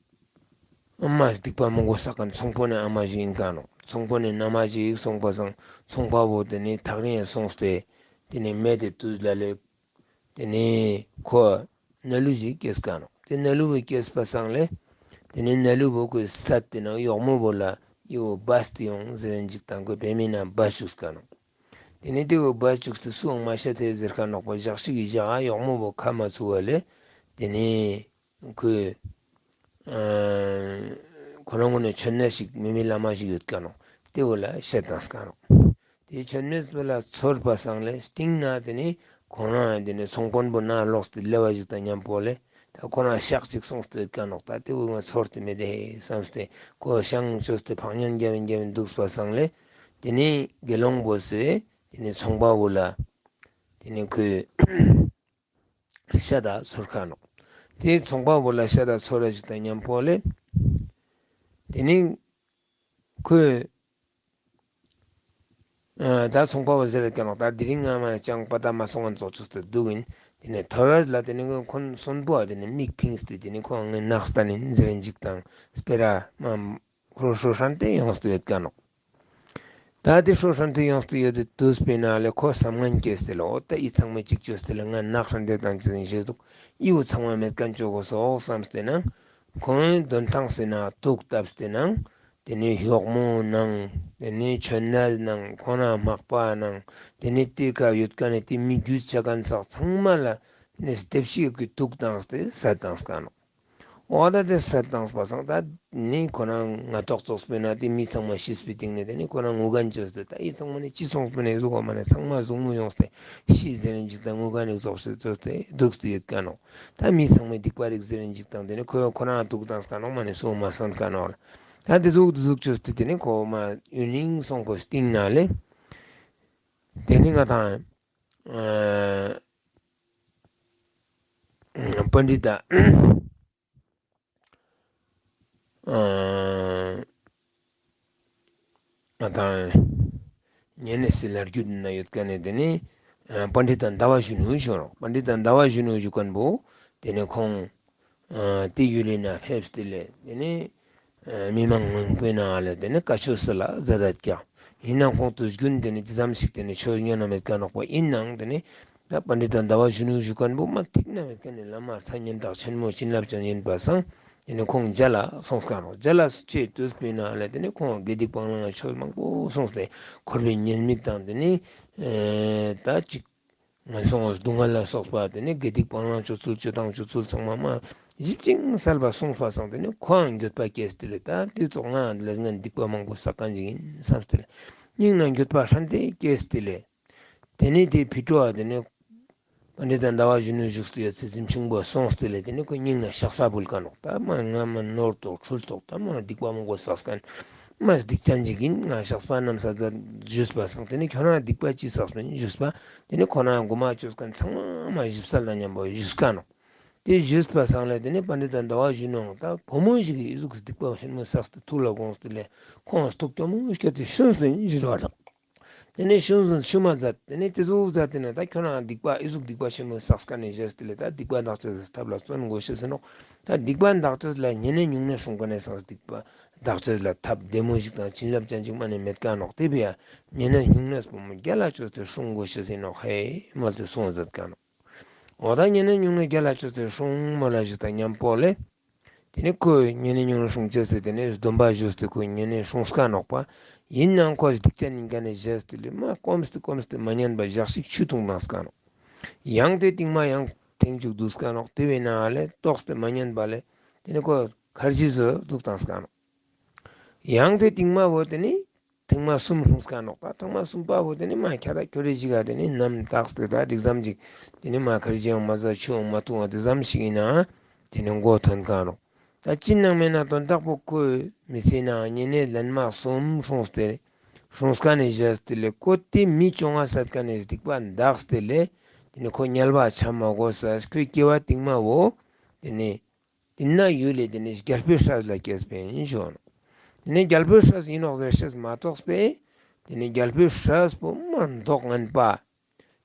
ཨ་མ་སྡིག་པ་མང་པོ་བསགས་མཁན་ཚོང་དཔོན་ནི་ཨ་མ་ཞིག་ཡིན་ཀ་ནོ། ཚོང་དཔོན་ནི་མནའ་མ་ཞིག་སོང་པ་སང་ཚོང་པ་བོ་དེ་ནི་ཐག་རིང་སོང་སྟེ་དེ་ནི་མེད་དེ་དུས་ལ་ལེ། དེ་ནས་ཁོ་ན་ལུ་ཞིག་སྐྱེས་ཀ་ནོ། དེ་ན་ལུ་བོ་སྐྱེས་པ་སང་ལེ། དེ་ནས་ན་ལུ་བོ་ཁོས་བསད་དེ་ནང་གཡོག་མོ་བོ་ལ་ཡི་བོ་སྦས་ཏེ་ཡོང་ཟེར་ནས་འཇིག་དང་ཁོས་བེ་མི་ན་སྦས་བཅུག་ཀ་ནོ། དེ་ནས་དེ་བོ་སྦས་བཅུག་སྟེ་སུའང་མ་ཤ་ཐེ་ཟེར་ཁ་ནོག་པ་ཞག་ཞིག་གི་ཞག་གཡོག་མོ་བོ་ཁ་མ་ཚུགས་པ་ལེ། དེ་ནས་ཁོས་ཨ་ཁོ་རང་ངོ་ནས་མཆོད་མེ་ཞིག་མི་མི་བླ་མ་ཞིག་ཡོད་ཀ་ནོ། དེ་བོ་ལ་ཤ་བཏང་ཀ་ནོ། དེ་མཆོད་མེ་བོ་ལ་ཚོར་བ་སང་ལེ་སྟིང་ན་དེ་ནི་ཁོ་རང་དེ་ནི་ཚོང་དཔོན་པོ་ན་ལོག་སྟེ་ལེ་བ་ཞིག་དང་མཉམ་པོ་ལེ། ད་ཁོ་རང་ཤག་ཅིག་སོང་སྟེ་ཡོད་ཀ་ནོག། ད་དེ་བོ་ང་ཚོར་ཏེ་མེད་དེ་བསམ་སྟེ་ཁོ་ཤང་བཅོས་ཏེ་ཕག་ཉན་རྒྱབ་ཡིན་རྒྱབ་ཡིན་འདུག་པ་སང་ལེ། དེ་ནི་དགེ་སློང་བོས་དེ་ནི་ཚོང་པ་བོ་ལ་དེ་ནི་ཁོས་ཤ་དང་ཚོར་ཁ་ནོག། དེ་ཚོང་པ་བོ་ལ་ཤ་དང་ཚོར་ར་ཞིག་དང་མཉམ་པོ་ལེ། དེ་ནི་ཁོས་ཨ་ད་ཚོང་པ་བོ་ཟེར་ཀ་ནོག། ད་དེ་རིང་ང་མ་ཅང་པ་ད་མ་སོང་ང་ཙོགས་ཅོས་ཏེ་འདུག་ཡིན། ཏེ་ནེ་ཐོ་རས་ལ་ཏེ་ནེ་ཁོང་གསོན་པོ་ཨ་ཏེ་ནེ་མིག་ཕིངས་ཏེ་ཏེ་ནེ་ཁོང་ངའི་ནགས་ལྟ་ནི་ཟེར་ཅིག་དང་སྤེ་ར་མ་ཧྲོ་ཧྲོ་ཧྲན་ཏེ་ཡོངས་ཏེ་ཡོད་ཀ་ནོག། ད་ཏེ་ཧྲོ་ཧྲན་ཏེ་ཡོངས་ཏེ་ཡོད་དེ་དུས་པའི་ནང་ལ་ཁོ་བསམ་ངན་སྐྱེས་ཏེ་ལོ། ད་འི་ཚང་མ་ཅིག་ཅོས་ཏེ་ལ་ང་ནག་ཧྲན་ཏེ་དང་ཅི་ཟིན་ཤེས་འདུག། འི་བོ་ཚང་མ་མེད་ཁན་ཅོ་གོས་སོག་བསམས་ཏེ་ན་ཁོང་དོན་ཐང་སེ་ན་དུག་བཏབས་ཏེ་ནང་ཏེ་ནེ་ཞོག་མོ་ནང་ཏེ་ནེ་ཆོན་ནལ་ནང་ཁོ་ན་མག་པ་ནང་ཏེ་ནེ་ཏེ་ཀ་ཡོད་ཁན་ནི་ཏེ་མི་རྒྱུས་ཆ་ཁན་སག་ཚང་མ་ལ་ནི་སྡེབ་ཤིག་གི་དུག་བཏངས་ཏེ་བསད་བཏངས་ཀ་ནོག། འོ་ད་ཏེ་བསད་བཏངས་པ་སང་ད་ནི་ཁོ་རང་ང་ཏོག་ཙོགས་པོ་ན་ཏེ་མི་ཚང་མ་ཤིས་པའི་སྟེང་ནེ་ཏེ་ནེ་ཁོ་རང་ངུ་ཁན་ཅོས་ཏེ་ད་འི་ཚང་མ་ནི་ཅི་སོང་སྤེ་ནེ་ཟུག་གོ་མ་ནེ་ཚང་མ་ཟུག་མོ་ཡོངས་ཏེ་ཤི་ཟེར་ནི་ཅིག་དང་ངུ་ཁན་ནི་ཙོགས་ཤིག་ཅོས་ཏེ་དུག་སྟེ་ཡོད་ཀ་ནོག། ད་མི་ཚང་མའི་སྡིག་པ་རིག་ཟེར་ནི་ཅིག་དང་ཏེ་ནེ་ཁོ་ཁོ་རང་དུག་བཏངས་ཀ་ནོག་མ་ནེ་སོང་མ་སོང་ཀ་ནོག་ལ། ད་ཏེ་ཟུག་ཏེ་ཟུག་ཅོས་ཏེ་ཏེ་ནེ་ཁོ་མ་ཡུན་རིང་སོང་ཁོ་སྟིང་ནེ་ལེ། ཏེ་ནེ་ང་དང་ཨ་པཎྜི་ཏ་ཨ་ང་དང་ཉེ་གནས་སི་ལ་རྒྱུད་ན་ཡོད་ཁན་ནི་ཏེ་ནེ་ཨ་པཎྜི་ཏ་ཟླ་བ་གཞོན་ནུ་ཞུ་ནོག། པཎྜི་ཏ་ཟླ་བ་གཞོན་ནུ་ཞུ་ཁན་བོ་ཏེ་ནེ་ཁོང་ཨ་ཏེ་ཡུལ་ལི་ན་ཕེབས་ཏེ་ལེ་ཏེ་ནེ་ཨ་མི་མང་མང་པོའི་ནང་ལ་ཏེ་ནེ་བཀའ་ཆོས་སལ་ལ་ཛད་ད་ཀྱག། ཨིན་ནའང་ཁོང་དུས་རྒྱུན་ཏེ་ནེ་ཅི་ཙམ་ཞིག་ཏེ་ནེ་ཆོས་ཉན་ན་མེད་ཀ་ནོག་པ། ཨིན་ནའང་ཏེ་ནེ་ད་པཎྜི་ཏ་ཟླ་བ་གཞོན་ནུ་ཞུ་ཁན་བོ་མ་ཐིག་ན་མེད་ཁན་ནི་བླ་མ་ས་སྙན་གྲགས་ཆེན་མོ་བྱིན་རླབས་ཅན་ཨིན་པ་སང་ཏེ་ནེ་ཁོང་མཇལ་ལ་སོང་ཀ་ནོག། མཇལ་ལ་ཅི་དུས་པའི་ནང་ལ་ཏེ་ནེ་ཁོང་དགེ་སྡིག་སྤང་བླང་ཆོས་མང་པོ་གསུངས་ཏེ་འཁོར་བའི་ཉེས་དམིགས་དང་ཏེ་ནེ་ཨེ་ད་ཅིག་ངན་སོང་སྡུག་བསྔལ་ལ་སོགས་པ་ཏེ་ནེ་དགེ་སྡིག་སྤང་བླང་སྤྱོད་ཚུལ་སྤྱོད་སྟངས་སྤྱོད་ཚུལ་ཚང་མ་མ་ཞིབ་ཅིང་གསལ་བ་གསུངས་པ་སང་ཏེ་ནེ་ཁོའང་འགྱོད་པ་སྐྱེས་ཏེ་ལེ། ད་ཏེ་ཙོགས་ང་ལས་ངན་སྡིག་པ་མང་པོ་བསགས་ཁན་ཅིག་ཨིན་བསམས་ཏེ་ལེ་སྙིང་ན་འགྱོད་པ་ཧྲན་ཏེ་སྐྱེས་ཏེ་ལེ། ཏེ་ནེ་ཏེ་ཕི་ཏོ་ཨ་ཏེ་ནེ་པཎྜི་ཏ་ཟླ་བ་གཞོན་ནུ་བཞུགས་ཏེ་ཡོད་སའི་གཟིམ་ཆུང་པོ་སོང་སྟེ་ལེ་ཏེ་ནེ་ཁོ་སྙིང་ན་བཤགས་པ་ཕུལ་ཀ་ནོག། ད་མ་ང་མ་ནོར་ཏོག་འཁྲུལ་ཏོག་ད་མ་སྡིག་པ་མང་པོ་བསགས་ཁན་མ་སྡིག་ཅན་ཅིག་ཨིན། ང་བཤགས་པ་ནམ་ས་ཛད་ཞུས་པ་སང་ཏེ་ནེ་ཁྱོད་རང་སྡིག་པ་ཅི་བསགས་པ་ཨིན་ཞུས་པ་ཏེ་ནེ་ཁོ་ན་གོ་མ་ཅོས་ཁན་ཚང་མ་ཞིབ་གསལ་དང་ཉམ་པོ་ཞུས་ཀ་ནོག། ཏེ་ཞུས་པ་སང་ལེ་ཏེ་ནེ་པཎྜི་ཏ་ཟླ་བ་གཞོན་ནུ་ད་བུ་མོ་ཞིག་གི་འི་ཟུག་སྡིག་པ་ཆེན་མོ་བསགས་ཏེ་ཐུགས་ལ་དགོངས་ཏེ་ལེ་ཁོང་ཐུགས་སྐྱོ་མོ་སྐྱེས་ཏེ་ཤུན་སུ་ཨིན་ཞུ་བ་དང་། ཏེ་ནེ་ཤུན་སུ་ཤུ་མ་ཛད། ཏེ་ནེ་ཏེ་ཟུག་ཛད་ཏེ་ན་ད་ཁྱོད་རང་སྡིག་པ་འི་ཟུག་སྡིག་པ་ཆེན་མོ་བསགས་ཀ་ནེ་ཞེས་ཏེ་ལེ་ད་སྡིག་པ་འདག་ཅེས་ཐབས་ལ་བརྩོན་དགོས་ཤེས་ཨིན་ནོག། ད་སྡིག་པ་འདག་ཅེས་ལ་ཉེ་གནས་ཉུང་གནས་སྲུང་ཀ་ནེ་སང་སྡིག་པ་འདག་ཅེས་ལ་ཐབས་བདེ་མོ་ཞིག་དང་བྱིན་རླབས་ཅན་ཅིག་མ་ནེ་མེད་ཀ་ནོག། ཏེ་བས་ཡ་ཉེ་གནས་ཉུང་གནས་བུ་མོ་རྒྱལ་ལ་ཅོས་ཏེ་སྲུང་དགོས་ཤེས་ཨིན་ནོག་ཧེ་མོལ་ཏེ་གསུངས་ཛད་ཀ་ནོག། འོ་ད་ཉེ་གནས་ཉུང་གནས་རྒྱལ་ལ་ཅོས་ཏེ་སྲུང་མོལ་ལ་ཞིག་དང་ཉམ་པོ་ལེ། ཏེ་ནེ་ཁོས་ཉེ་གནས་ཉུང་གནས་སྲུང་ཅེས་ཟེར་ཏེ་ནེ་སྡོམ་པ་ཞུས་ཏེ་ཁོས་ཉེ་གནས་སྲུངས་ཀ་ནོག་པ། ཨིན་ནའང་ཁོ་སྡིག་ཅན་ཨིན་ཀ་ནེ་ཞེས་ཏེ་ལེ་མ་སྐོམས་ཏེ་སྐོམས་ཏེ་མ་ཉན་པ་ཞག་ཞིག་ཆུ་འཐུང་བཏངས་ཀ་ནོག། ཡང་ཏེ་སྟིང་མ་ཡང་ཐེངས་ཅིག་དུག་ཀ་ནོག། ཏེ་བས་ན་ལེ་ལྟོགས་ཏེ་མ་ཉན་པ་ལེ་ཏེ་ནེ་ཁོ་ཁར་ཇི་ཟོ་དུག་བཏངས་ཀ་ནོག། ཡང་ཏེ་སྟིང་མ་བོ་ཏེ་ནེ་ཐེངས་མ་གསུམ་སྲུངས་ཀ་ནོག། ད་ཐེངས་མ་གསུམ་པ་བོ་ཏེ་ནེ་མ་ཁྱ་ད་ཁྱོ་རེ་ཞིག་ག་ཏེ་ནེ་ནམ་ཏགས་ཏེ་ད་འི་ཙམ་ཞིག་ཏེ་ནེ་མ་ཁར་ཇི་ཡང་མ་ཟ་ཆུ་ཡང་མ་འཐུང་བ་འི་ཙམ་ཞིག་ཨིན་ན་ཏེ་ནེ་མགོ་ཐོན་ཀ་ནོག། ད་ཅི་ནང་མེད་ན་དོན་དག་པོ་ཁོའི་མི་ཚེའི་ནང་ཉེ་གནས་ལན་མ་གསུམ་སྲུངས་ཏེ་སྲུངས་ཀ་ནེ་ཞེས་ཏེ་ལེ་ཁོ་ཏེ་མི་བཅོ་ལྔ་བསད་ཀ་ནེ་སྡིག་པ་འདགས་ཏེ་ལེ་ཏེ་ནེ་ཁོ་དམྱལ་བ་ཆ་མ་དགོས་ས་ཁོའི་སྐྱེ་བ་སྟིང་མ་བོ་ཏེ་ནེ་ཏེ་ན་ཡུལ་ལེ་ཏེ་ནེ་རྒྱལ་པོའི་སྲས་ལ་སྐྱེས་པ་ཨིན་ཞུ་ནོག། ཏེ་ནེ་རྒྱལ་པོའི་སྲས་ཨིན་ནོག་ཟེར་ཤེས་མ་ཐོགས་པས། ཏེ་ནེ་རྒྱལ་པོའི་སྲས་པོ་མ་མདོག་ངན་པ།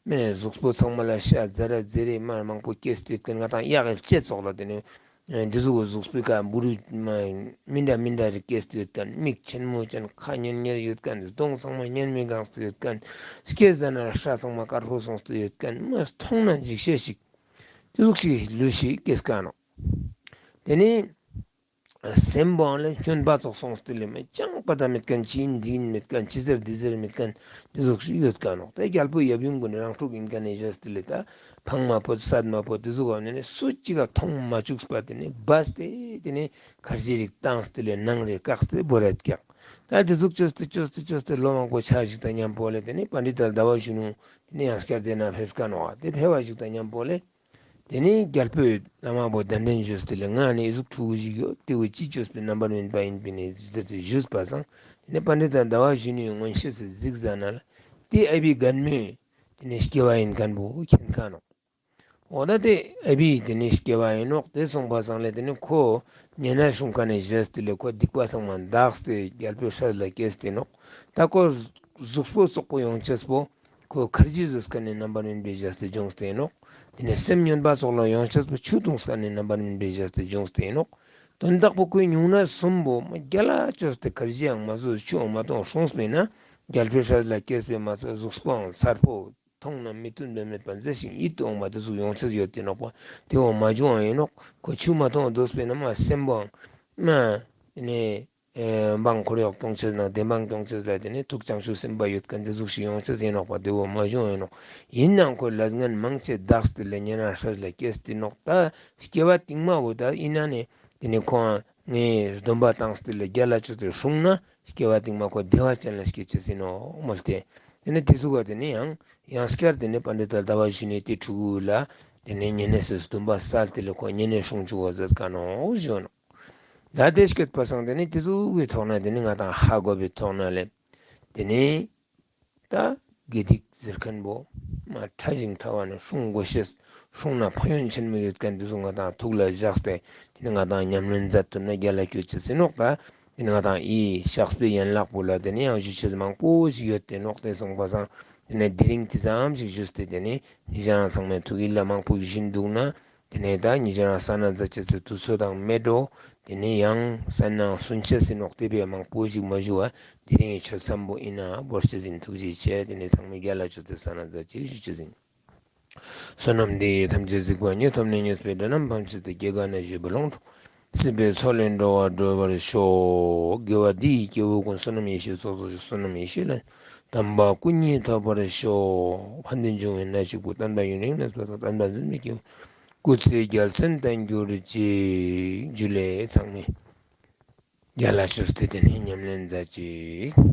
མེ་གཟུགས་པོ་ཚང་མ་ལ་ཤ་ཛ་ར་ཛེ་རེ་མ་མང་པོ་སྐྱེས་ཏེ་ཡོད་ཁན་ང་དང་གཡག་གི་ལྕེ་ཙོགས་ལ་ཏེ་ནེ་འི་ཟུག་གི་གཟུགས་པོའི་ཀ་འབུ་རུ་མ་མི་འདྲ་མི་འདྲ་རེ་སྐྱེས་ཏེ་ཡོད་ཁན་མིག་ཆེན་མོ་ཅན་ཁ་ཉེར་ཉེར་ཡོད་ཁན་གདོང་ཚང་མ་ཉེར་མི་གང་སྟེ་ཡོད་ཁན་སྐེ་ཟ་ན་སྲ་ཚང་མ་དཀར་པོ་སོང་སྟེ་ཡོད་ཁན་མ་མཐོང་ན་འཇིགས་ཤེས་ཤིག། ཏེ་ཟུག་ཞིག་ལུས་ཤིག་སྐྱེས་ཀ་ནོག། ཏེ་ནེ་སེམས་པོའང་ལེ་སྐྱོན་པ་ཙོགས་སོང་སྟེ་ལེ་མེད་ཅང་པ་ད་མེད་ཁན་ཅི་ཨིན་འི་ཨིན་མེད་ཁན་ཅི་ཟེར་འི་ཟེར་མེད་ཁན་ཏེ་ཟུག་ཞིག་ཡོད་ཀ་ནོག། ད་རྒྱལ་པོ་ཡབ་ཡུམ་གུན་རང་ཕྲུག་ཨིན་ཀ་ནེ་ཞེས་ཏེ་ལེ་ད་ཕང་མ་ཕོད་སད་མ་ཕོད་ཏེ་ཟུག་ག་ནེ་སུ་ཅིག་ག་ཐོང་མ་ཅུགས་པ་ཏེ་ནེ་སྦས་ཏེ་ཏེ་ནེ་ཁར་ཇི་རིགས་བཏངས་ཏེ་ལེ་ནང་རེ་བཀག་སྟེ་བོར་ཡོད་ཀྱག། ད་ཏེ་ཟུག་ཅོས་ཏེ་ཅོས་ཏེ་ཅོས་ཏེ་ལོ་མང་པོ་ཆ་ཞིག་དང་ཉམ་པོ་ལེ་ཏེ་ནེ་པཎྜི་ཏ་ཟླ་བ་གཞོན་ནུ་ཏེ་ནེ་ཡང་སྐྱར་ཏེ་ན་ཕེབས་ཀ་ནོག། ཏེ་ཕེབས་པ་ཞིག་དང་ཉམ་པོ་ལེ། ཏེ་ནེ་རྒྱལ་པོས་བླ་མ་བོ་གདན་འདྲེན་ཞུས་ཏེ་ལེ་ང་ནི་འི་ཟུག་ཕྲུ་གུ་ཞིག་ཡོད། ཏེ་བོ་ཅི་ཅོས་པའི་རྣམ་པར་སྨིན་པ་ཨིན་པིན་ནི་ཟེར་ཏེ་ཞུས་པ་སང་ཏེ་ནེ་པཎྜི་ཏ་ཟླ་བ་གཞོན་ནུའི་མངོན་ཤེས་སུ་གཟིགས་ཟ་ན་ལ་ཏེ་ཨ་བི་རྒན་མོའི་ཏེ་ནེ་སྐྱེ་བ་ཨིན་ཁན་བོ་མཁྱེན་ཀ་ནོག། འོ་ད་ཏེ་ཨ་བི་ཏེ་ནེ་སྐྱེ་བ་ཨིན་ནོག། ཏེ་སོང་པ་སང་ལེ་ཏེ་ནེ་ཁོ་ཉེ་གནས་སྲུང་ཀ་ནེ་ཞེས་ཏེ་ལེ་ཁོ་སྡིག་པ་ཚང་མ་འདགས་ཏེ་རྒྱལ་པོའི་སྲས་ལ་སྐྱེས་ཏེ་ནོག། ད་ཁོ་གཟུགས་པོ་སོག་པོ་ཡོང་ཅེས་པོ་ ཁོ་ཁར་ཇི་ཟོས་ཀ་ནེ་རྣམ་པར་སྨིན་པའི་ཞག་སྟེ་བྱུང་སྟེ་ཨིན་ནོག། ཏེ་ནེ་སེམས་ཉོན་པ་ཙོགས་ལ་ཡོང་ཅེས་པོ་ཆུ་འཐུངས་ཀ་ནེ་རྣམ་པར་སྨིན་པའི་ཞག་སྟེ་བྱུང་སྟེ་ཨིན་ནོག། དོན་དག་པོ་ཁོའི་ཉུང་ན་གསུམ་པོ་མ་རྒྱལ་ལ་ཅོས་ཏེ་ཁར་ཇི་ཡང་མ་ཟོས་ཆུའང་མ་འཐུངས་སྲུངས་པས་ན་རྒྱལ་པོའི་སྲས་ལ་སྐྱེས་པའི་མ་ཚད་གཟུགས་པོའང་མཚར་པོ། མཐོང་ན་མི་མཐུན་དོན་མེད་པ་མཛེས་ཤིང་ཡིད་དུ་འོང་བ་དེ་ཟུག་ཡོང་ཅེས་ཡོད་དེ་ནོག་པ། དེ་བོ་མ་བྱུང་བ་ཡིན་ནོག། ཁོ་ཆུ་མ་འཐུངས་སྡོད་པས་ན་མ་སེམས་པོའང་མ་ནི་ཨེ་འབངས་འཁོར་གཡོག་སྐྱོང་ཅེས་ན་བདེན་པ་སྐྱོང་ཅེས་ལ་དེ་ནི་ཐུགས་བྱང་ཆུབ་སེམས་དཔའ་ཡོད་མཁན་དེ་ཟུག་ཞིག་ཡོང་ཅེས་ཡིན་ནོག་པ། དེ་བོ་མ་བྱུང་བ་ཡིན་ནོག། ཡིན་ནའང་ཁོ་ལས་ངན་མང་ཆེ་དག་སྟེ་ལ་ཉེ་རང་སྲས་ལ་སྐྱེས་ཏེ་ནོག། ད་སྐྱེ་བ་རྟིང་མ་བོ་ད་ཡིན་ན་ནི་དེ་ནི་ཁོང་ངའི་སྡོམ་པ་བཏང་སྟེ་ལ་རྒྱལ་ལ་ཅོས་ཏེ་སྲུང་ན་སྐྱེ་བ་རྟིང་མ་ཁོ་བདེ་བ་ཅན་ལ་སྐྱེ་ཅེས་ཡིན་ནོག་མོལ་ཏེ། དེ་ནི་དེ་ཟུག་ག་དེ་ནི་ཡང་ཡང་སྐྱར་དེ་ནི་པཎྜི་ཏ་ཟླ་བ་གཞོན་ནུའི་ཏེ་ཕྲུ་གུ་ལ་དེ་ནི་ཉེ་གནས་སི་སྡོམ་པ་སལ་ཏེ་ལ་ཁོ་ཉེ་གནས་སྲུང་བཅུག་པ་མཛད་ཀ་ནོག་ཞུ་ནོག། ད་དེ་སྐད་པ་སང་དེ་ནི་དེ་ཟུག་གི་ཐོག་ན་དེ་ནི་ང་དང་ཧ་གོ་བའི་ཐོག་ན་ལེ། དེ་ནི་ད་དགེ་སྡིག་ཟེར་མཁན་པོ་མ་ཕྲ་ཞིང་ཕྲ་བ་ནི་སྲུང་དགོས་ཤེས། སྲུང་ན་ཕན་ཡོན་ཆེན་མོ་ཡོད་མཁན་དེ་ཚོ་ང་དང་ཐུགས་ལ་བཞག་སྟེ་དེ་ནི་ང་དང་ཉམས་ལེན་མཛད་ཐུབ་ན་རྒྱལ་ལ་སྐྱོད་ཅེས་ཡིན་ནོག། ད་དེ་ནི་ང་དང་ཨི་བཤགས་པའི་ཡན་ལག་པོ་ལ་དེ་ནི་ཡང་ཞུ་ཅེས་མང་པོ་ཞིག་ཡོད་དེ་ནོག། དེ་སོང་པ་སང་དེ་ནི་དེ་རིང་དེ་ཙམ་ཞིག་ཞུས་ཏེ་དེ་ནི་ཉེ་རང་ཚང་མའི་ཐུགས་ཡིད་ལ་མང་པོ་ཞིག་བཞིན་འདུག་ན། དེ་ནས་ད་ཉེ་རང་ས་ན་མཛད་ཅེས་སི་དུས་ཚོད་དང་མེད་འགྲོ། དེ་ནས་ཡང་ས་ན་སུན་ཅེས་ཡིན་ནོག། དེ་བས་མང་པོ་ཞིག་མ་ཞུ་བ་དེ་རིང་གི་ཆོས་ཚན་པོ་ཡིན་ན་བོར་ཅེས་ཡིན། ཐུགས་རྗེ་ཆེ། དེ་ནས་ཚང་མས་རྒྱལ་ལ་ཅོས་ཏེ་ས་ན་མཛད་ཅེས་ཞུ་ཅེས་ཡིན། བསོད་ནམས་འདི་ཡིས་ཐམས་ཅད་གཟིགས་པ་ཉིད། ཐོབ་ནས་ཉེས་པའི་དགྲ་རྣམས་ཕམ་བྱས་ཏེ། སྐྱེ་རྒ་ན་འཆིའི་རྦ་ཀློང་འཁྲུགས། སྲིད་པའི་མཚོ་ལས་འགྲོ་བ་སྒྲོལ་བར་ཤོག། དགེ་བ་འདི་ཡིས་སྐྱེ་བོ་ཀུན། བསོད་ནམས་ཡེ་ཤེས་ཚོགས་རྫོགས་ཤིང་། བསོད་ནམས་ཡེ་ཤེས་ལས་དམ་པ་སྐུ་གཉིས་ཐོབ་པར་ཤོག། ཕན་བདེ་འབྱུང་བའི་གནས་གཅིག་པུ། བསྟན་པ་ཡུན་རིང་གནས་པ་དང་། བསྟན་པ་འཛིན་པའི་སྐྱེ་བོ། སྐུ་ཚེ་རྒྱལ་མཚན་བརྟན་གྱུར་ཅིག། ཇུ་ལེ། ཚང་མས་རྒྱལ་ལ་ཅོས་ཏེ་དེ་ནས་ཉམས་ལེན་མཛད་ཅིག།